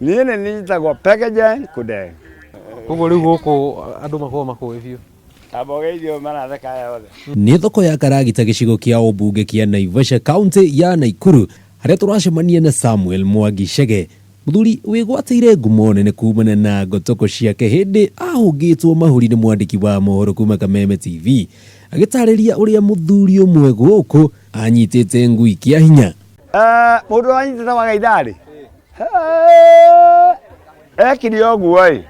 Niĩ nĩ njĩtagwo Pekejeng Kudeng. Koguo rĩu gũkũ andũ makoragwo makũĩ biũ. Tamba ũgeithio maratheka aya othe. Nĩ thoko ya Karagita gĩcigo kĩa ũmbunge kĩa Naivasha kaunti ya Naikuru harĩa tũracemania na Samuel Mwangi Chege mũthuri wĩgwatĩire ngumo nene kumana na ngotoko ciake hĩndĩ ahũngĩtwo mahũri nĩ mwandĩki wa mohoro kuma Kameme TV agĩtarĩria ũrĩa mũthuri ũmwe gũkũ anyitĩte ngui kĩa hinya. Mũndũ anyitĩte wagaitharĩ ekire ũguo ĩ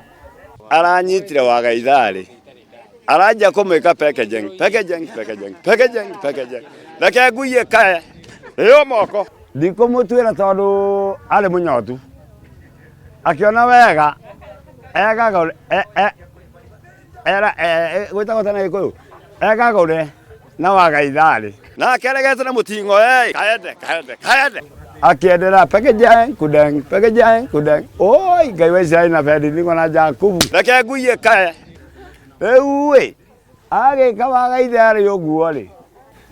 aranyitire wagaitharĩ aranjia kũmwĩka packaging packaging packaging packaging packaging reke ngui ĩkae ĩyo moko ndikũmũtuĩra tondũ arĩ mũnyotu akĩona wega egagũre gwĩtagwo tena gĩkũyũ ekagũre na wagaitharĩ nake aregete na mũting'o ĩ kaende kaende kaende akĩendera pekejeng kudeng pekejeng kudeng oi Ngai wa Isiraeli na Abedinigo na Jakubu reke ngui ĩkae rĩu ĩ agĩka wagaitharĩ ũguo rĩ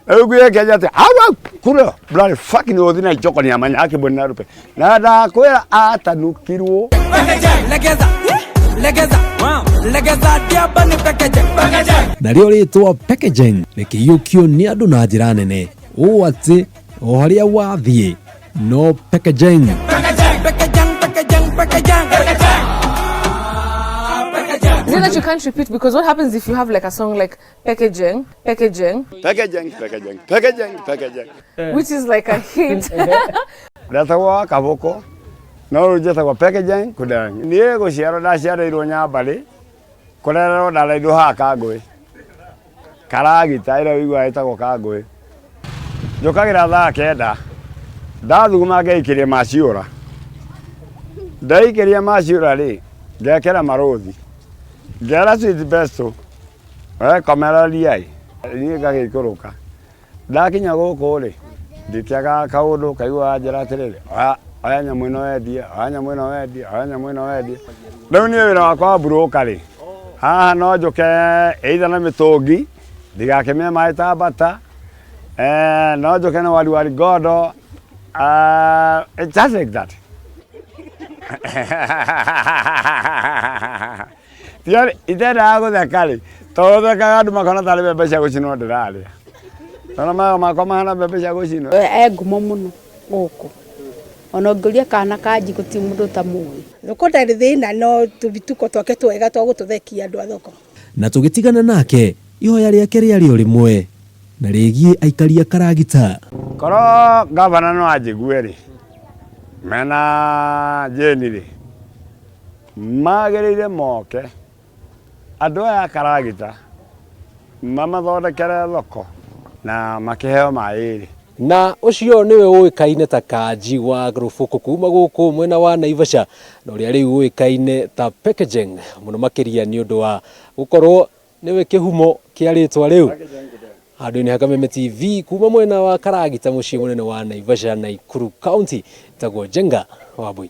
rĩu ngui ĩkĩanjia atĩ au kura bloody fucking ũthi na icoko ni amanya akĩmbona rupe na ndakwĩra atanukirwo. Legeza, legeza, legeza, diaba ni pekeje, pekeje. Narĩo rĩtwa Pekejeng rĩkĩiyũkio nĩ andũ na njĩra nene ũũ atĩ o harĩa wathiĩ no Pekejeng. Pekejang, pekejang, pekejang, pekejang. Is it that you can't repeat? Because what happens if you have like a song like packaging, packaging, Packaging, packaging, packaging, packaging, which is like a hit? Ndetagwo wa Kabũkũ no rĩu njĩtagwo Packaging Kudeng. Niĩ gũciarwo ndaciarĩirwo Nyambarĩ, kũrererwo ndarereirwo haha Kangũĩ, Karagita ĩrĩa ũiguaga ĩtagwo Kangũĩ. Njũkagĩra thaa kenda, ndathuguma ngeikĩria maciũra. Ndeikĩria maciũra rĩ, ngekĩra marũthi, ngera sweet besto, we komereria ĩ, niĩ ngagĩikũrũka. Ndakinya gũkũ rĩ, ndikĩagaga kaũndũ kaiguaga njĩra atĩrĩrĩ, oya oya nyamũ ĩno wendie, oya nyamũ ĩno wendie, oya nyamũ ĩno wendie. Rĩu niĩ wĩra wakwa wa mburũka rĩ, haha no njũke either na mĩtũngi, ndigakĩmĩe maĩ ta mbata, no njũke na wari wari ngondo, it's just like that. Tiga itendaga gũtheka rĩ, tondũ thekaga andũ makona tarĩ mbembe cia gũcinwo ndĩrarĩa. Tondũ magego makwa mahana mbembe cia gũcinwo. E ngumo mũno gũkũ ona ũngĩũria kana kanji gũtirĩ mũndũ ũtamũĩ. Thoko ndarĩ thĩna no tũbituko twake twega twa gũtũthekia andũ a thoko. Na tũgĩtigana nake ihoya rĩake rĩarĩ o rĩmwe na rĩgiĩ aikari a Karagita. Korwo gavana no anjigue rĩ, mena Jane rĩ, magĩrĩire moke andũ aya a Karagita mamathondekere thoko na makĩheo maĩ rĩ. Na ũcio nĩwe ũĩkaine ta Kanji wa Rũbũkũ kuma gũkũ mwena wa Naivasha na ũrĩa rĩu ũĩkaine ta Pekejeng mũno makĩria nĩ ũndũ wa gũkorwo nĩwe kĩhumo kĩa rĩtwa rĩu. Handũ-inĩ ha Kameme TV kuma mwena wa Karagita mũciĩ mũnene wa Naivasha, Naikuru County, ĩtagwo Njenga Wambui.